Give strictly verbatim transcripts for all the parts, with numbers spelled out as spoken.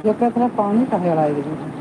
ये कहत रहा पानी काहे लाई रही है?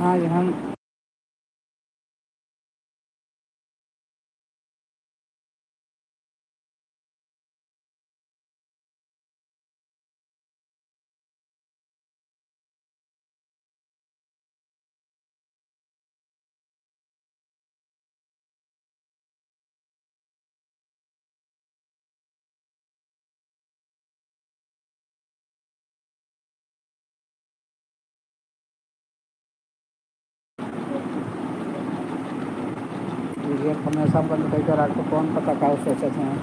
आज हम वीडियो हमेशा बंद करके रखो, कौन पता का सोचत हैं।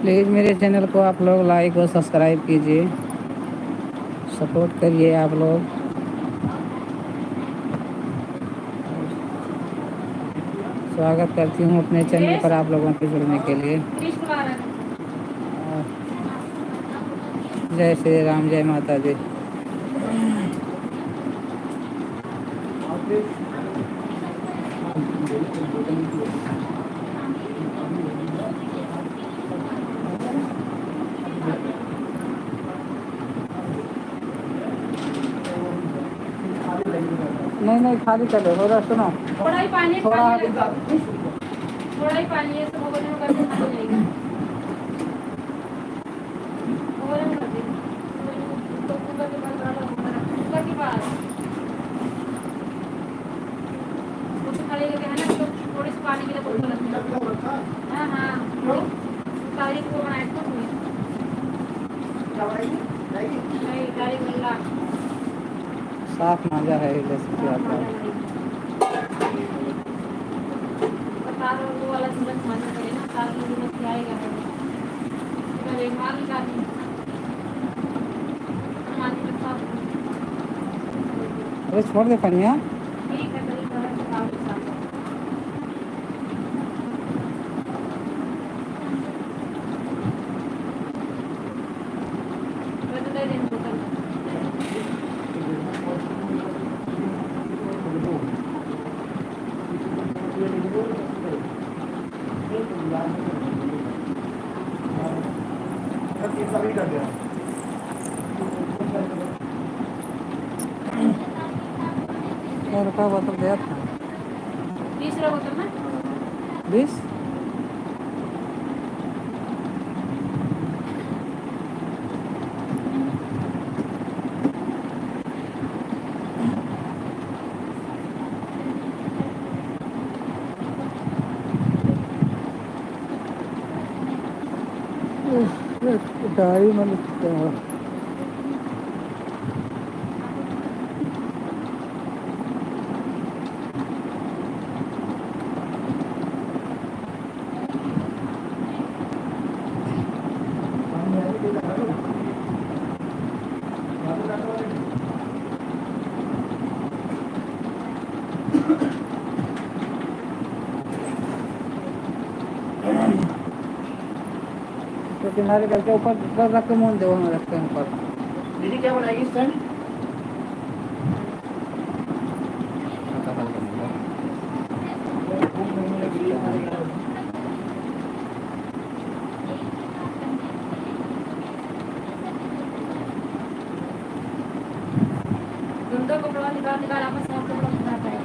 प्लीज मेरे चैनल को आप लोग लाइक और सब्सक्राइब कीजिए, सपोर्ट करिए आप लोग। स्वागत करती हूँ अपने चैनल पर आप लोगों के जुड़ने के लिए। जय श्री राम, जय माता दी। नहीं, नहीं, खाली चलो, हो रहा, सुनो। थोड़ा ही पानी है, थोड़ा पानी है। थोड़ा ही पानी है, सब होने में करके खा जाएगी। हो रहा है, कर दे। कुकर के पास बड़ा कुकर के पास। वो तो खड़े करके है ना, तो थोड़े से पानी के लिए बोतल रखते हैं। हाँ, हाँ। तारीख को बनाए थे। नहीं, तारीख मिला। साफ माजा है, ये बस क्या था। तार वो वाला झुलस माजा करे ना, तार वो झुलस के आएगा। पूरा रेगमाल निकाल दी। माजी के साथ। अरे छोड़ दे पनिया। ठीक है, कल कलर निकाल के साथ। सौ रुपया बोतल देत है। बीस रुपया बोतल ना? बीस? डायरी में लिखते हैं। तो किनारे करके ऊपर, ऊपर रख के मुंह दे, वहाँ रखते हैं ऊपर। दीदी, क्या बनाएगी इस time? गंदा कपड़ा निकाल निकाल आपस में कपड़ा सुखा पाए।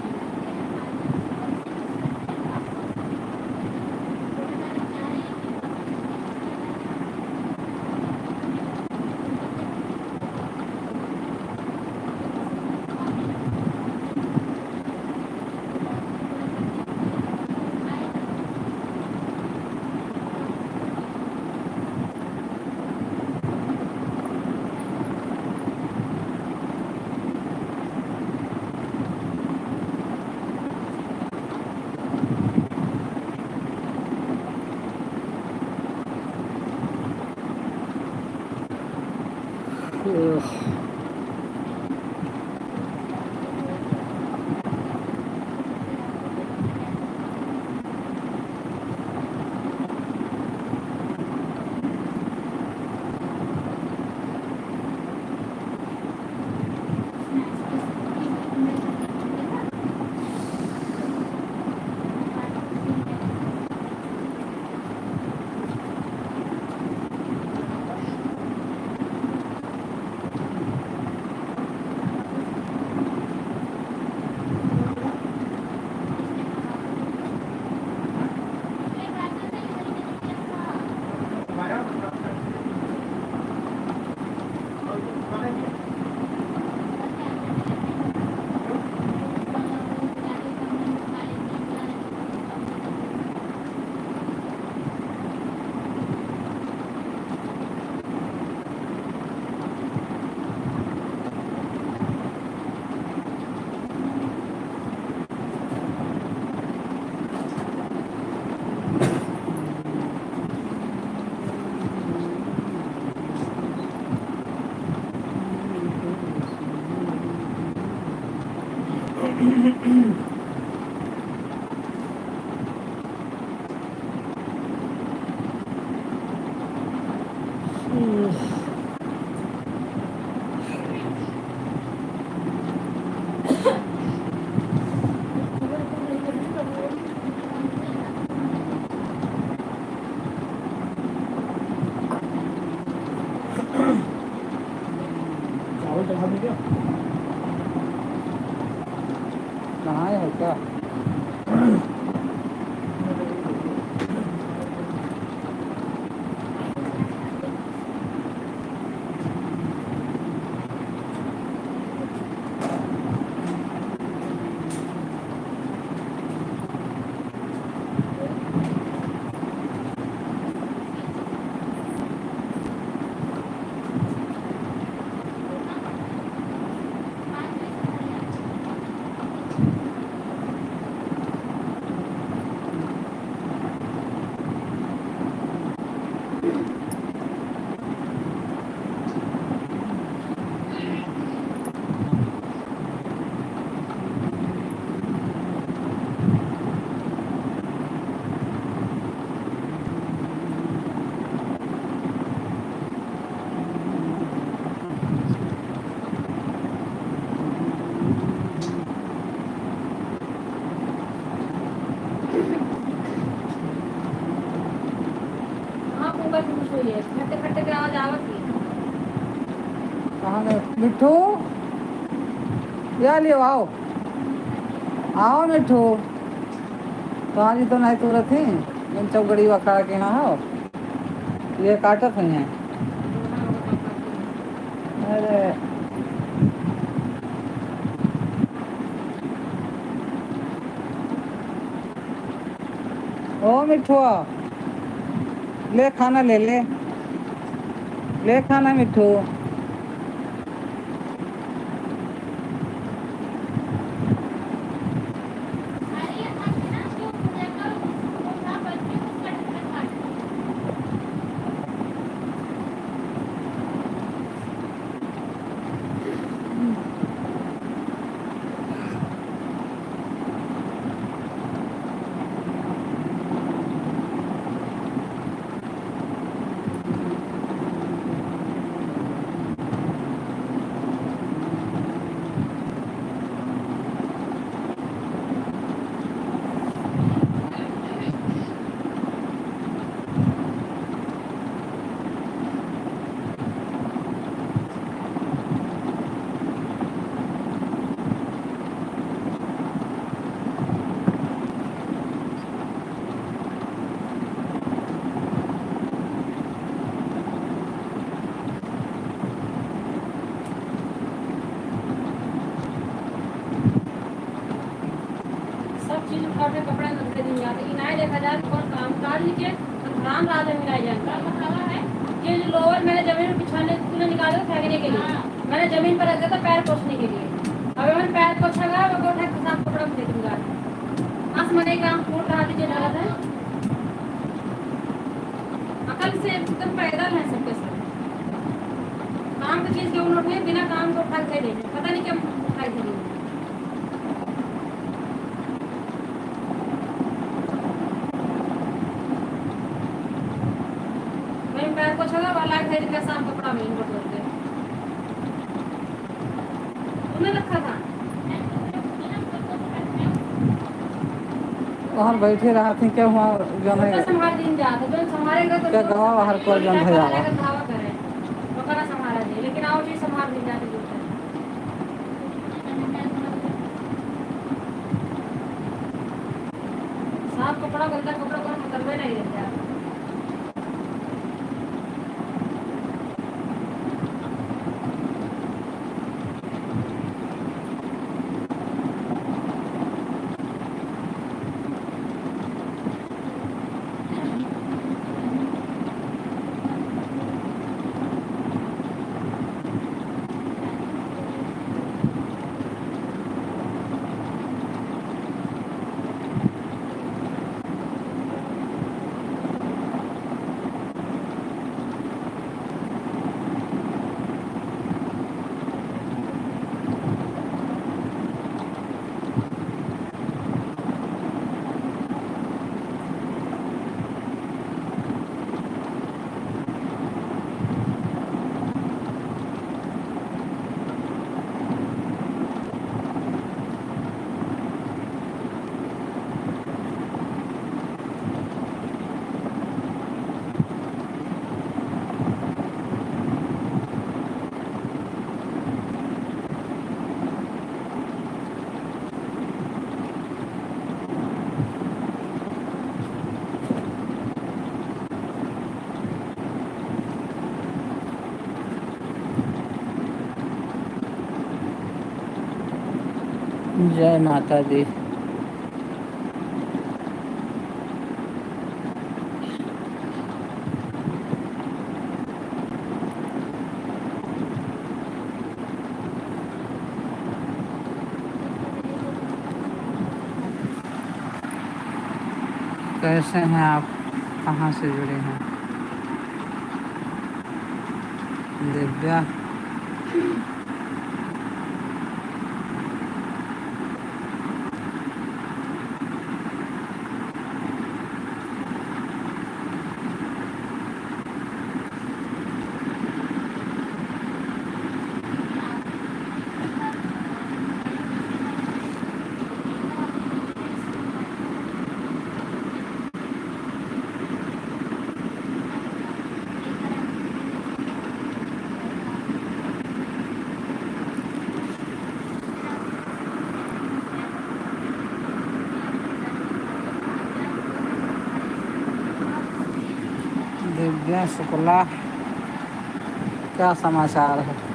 चावल चढ़ा दूं क्या? नहाए हो क्या? हाँ, कुकर से कुछ होइए। खट्टे खट्टे के आवाज आवत ही। कहाँ गए? मिट्ठू? या लियो, आओ। आओ मिठू। कहाँ जी तो नहीं तुरत ही। जौन चौगड़ी अखाड़ा के यहाँ हो। ये काटत है यहाँ। अरे। ओ मिठुआ, ले खाना ले ले, ले खाना मिठू। सब चीज उठा उठा कपड़ा रख दे दुनिया के। ई नाय देखा जाए कौन काम काज के, तो हराम राज में मिला जाए। का बतावा है? ये जो लोअर मैंने जमीन में बिछाने, तूने निकाले फेंकने के लिए। हाँ। मैंने जमीन पर रख दिया था पैर पोंछने के लिए। अब मैंने पैर पोंछा गया, मैं उठा के साफ कपड़ा में दे दूंगा। आसमानी काम फूट रहा थी, जो डाला था। अकल से एकदम पैदल है सबके सब। काम की चीज के उन्होंने बिना काम को उठा के दे दे। पता नहीं क्या उठा के दे दे। वही पैर पोंछा गया, वाला घर का साफ कपड़ा में इनको बोल दे। उन्हें रखा था। वहाँ बैठे रहा थी, क्या हुआ, जो है, उनका संभाल दिन जाता, जो संभालेगा तो क्या जो गवा बाहर को जो है, आवा। संभालेगा तो आवा करे। ओकरा संभाला दे, लेकिन आओ जी संभाल दिन जाते जो है। साफ कपड़ा, गंदा कपड़ा, कोई मतलब नहीं रहता है। जय माता दी। कैसे हैं आप? कहाँ से जुड़े हैं? दिव्या। ने शुक्ला, क्या समाचार है?